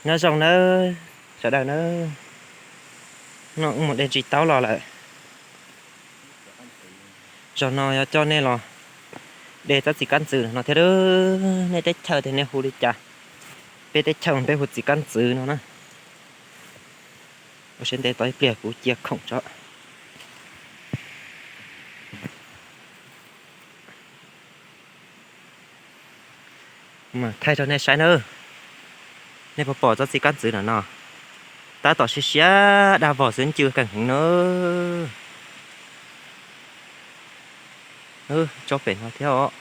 Nyob zoo nawb sawv daws nawb, no wb mus de ntsis taub los lawm. Zaum no yuav coj nej los de tsob txiv kab ntxwv no thiab. Nej teb chaws tias nej hu li cas? Peb teb chaws peb hu txiv kab ntxwv no na. Ua siab ntev tos ib pliag kuv cia khoom tso. Kuv mam thaij rau nej saib nawb. Nej puas pom tsob txiv kab ntxwv no no? Tab tom siab siab daj vog xwb, ncw kawg heev na. Tsob pem no thiab os.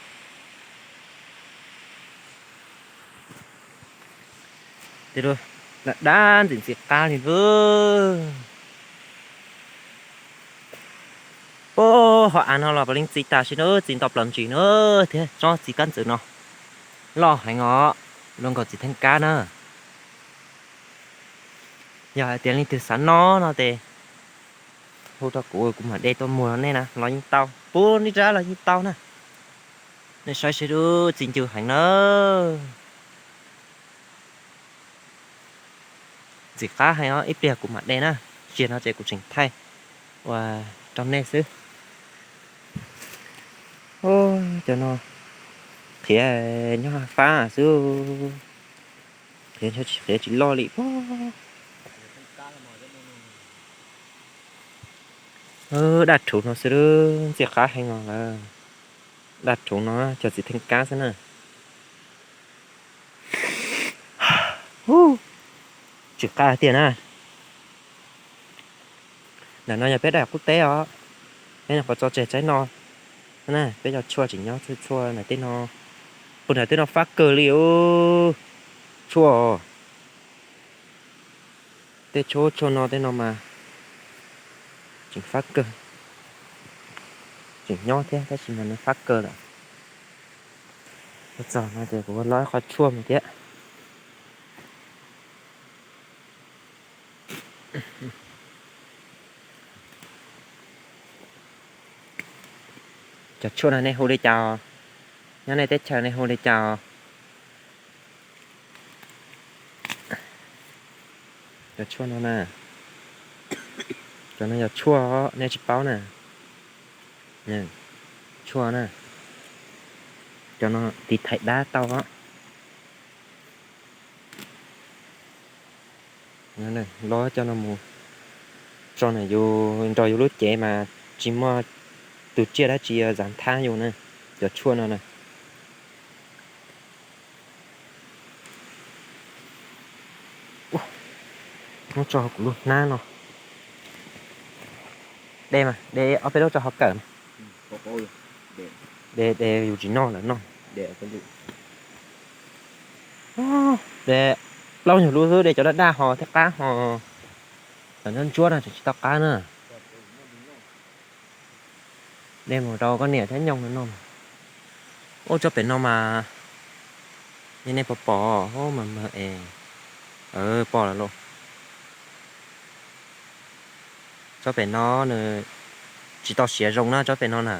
Daj daj ntxim ntxim qab li na. Ub, hauv av no los puav leej txi tas si na, txi ntau plaws ntsis na thiab. Tsob txiv kab ntxwv no loj heev os, luag nkaus txiv theej kab na. Yog hais tias leej twg xav noj no ces hu rau kuv, kuv mam de tuaj muag rau nej na, los yeej tau, pub nib rab los yeej tau na. Nej saib seb, txi ncw heev na. Ntxim qab heev os, ib pliag kuv mam de na, tsiag no ces kuv tseem thaij ua rau nej xwb. Cov no qhiav nyob fab xwb, qhiav tsis qhiav tsis loj li. Daj rhuv no xwb, ntxim qab heev os lawm. Daj rhuv no cov txiv theej kab xwb na. Tsis qab tiag na. Ntawm no yog peb daj qub teb os, peb nyuam qhuav tso tseg tsaib no. Peb cov tshuaj tseem nyob txhua txhua ntawm tej no, puag ntawm tej no fab kawg li os. Tshuaj, tej tshuaj tshuaj no tej no mas tseem fab kawg, tseem nyob thiab tab sis mas nws fab kawg lawm. Txog no ces kuv los ib qho tshuaj mus thiab. Cov tshuaj no nej hu li cas? Nyob nej teb chaws nej hu li cas? Cov tshuaj no na, cov no yog tshuaj nej tsis paub na. Tshuaj na, cov no tiv thaiv dab tau. Los cov no mus tso na, yus nrog yus lub cev mas tsis muaj tus tsiaj dab tsi zav nthab yus na, cov tshuaj no na. Muab tso kuv lub hnab no. De mas, de ob peb lub tso hauv kawm mas. De, de yus tsis noj lawm noj. De plaub nyuag lub xwb, de cov daj daj ho thiab qab ho. Cov ntsuab ntsuab no tseem tsis tau qab na. De mus rau koj niam thiab nyoog no. Ub, tsob pem no mas, nej puas pom mas, pom lawm lauj. Tsob pem no nws tsis tau siav zoo na, tsob pem no na.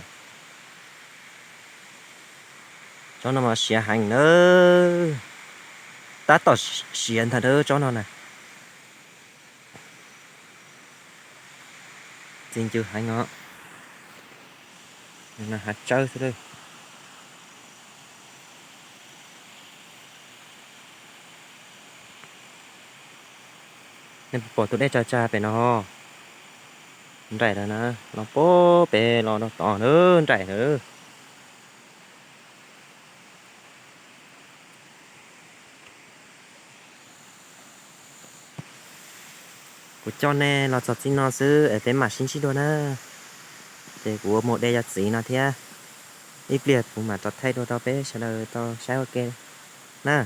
Tsob no mas siav heev na, tab tom siav ntag na tsob no na. Txi ncw heev os. Hav tsawb xwb. Nej puas pom tus dej tsag tsag pem no? Nraim lawm na, los pem los rau tod na, nraim lawm. Kuv coj nej los txog txij no xwb es peb mam sib ntsib dua na. Ces kuv ua mus de cov txiv no thiab, ib pliag kuv mam rov thaij dua rau peb sawv daws tau saib ua ke na.